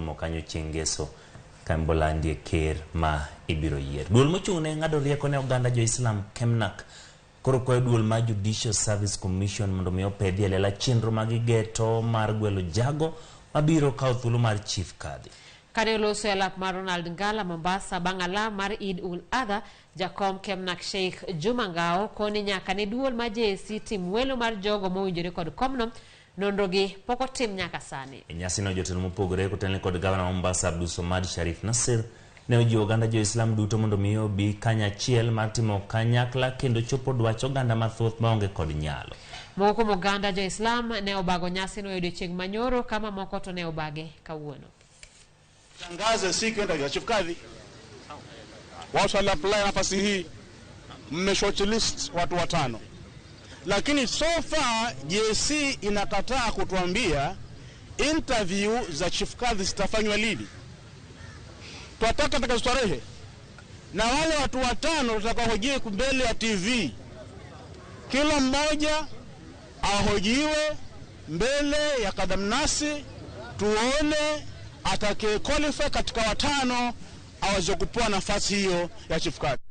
rumo kanyo chieng' ngeso ka ibolandie ker ma ibiro yier. Duol mochung' ne ng'ado rieko ne oganda jo-Islam Kemnak koro kwayo duol mar Judicial Service Commission mondo mi opedhi e lela chenro ma gigeto mar gwelo jago mabiro kawo thuolo mar Chief Kadhi. Kane oloso e alap mar Ronald Ngala Mombasa bang' alam mar Eid ul Adha, jakom Kemnak Sheikh Juma Ngao koni nyaka ne duol mar JSC tim welo mar jogo mowinjore kod komno, nonro gi pok otim nyaka sani. E nyasino jotelo mopogore kotelne kod gavana ma Mombasa Abdulswamad Sharif Nassir ne ojiwo oganda jo-Islam duto mondo mi obi kanyachiel mar timo kanyakla kendo chopo dwach oganda mathoth maonge kod nyalo. Moko kuom oganda jo-Islam ne obago nyasino e odiochieng' manyoro ka mamoko to ne obage kawuono. Tangaze siku ya Chief Kadhi. Watu wali apply nafasi hii, mme shortlist watu watano, lakini so far JSC inakataa kutuambia interview za Chief Kadhi zitafanywa lini. Twataka takastarehe na wale watu watano tutakaohojiwe mbele ya TV, kila mmoja ahojiwe mbele ya kadamnasi, tuone atakaye qualify katika watano aweze kupewa nafasi hiyo ya Chief Kadhi.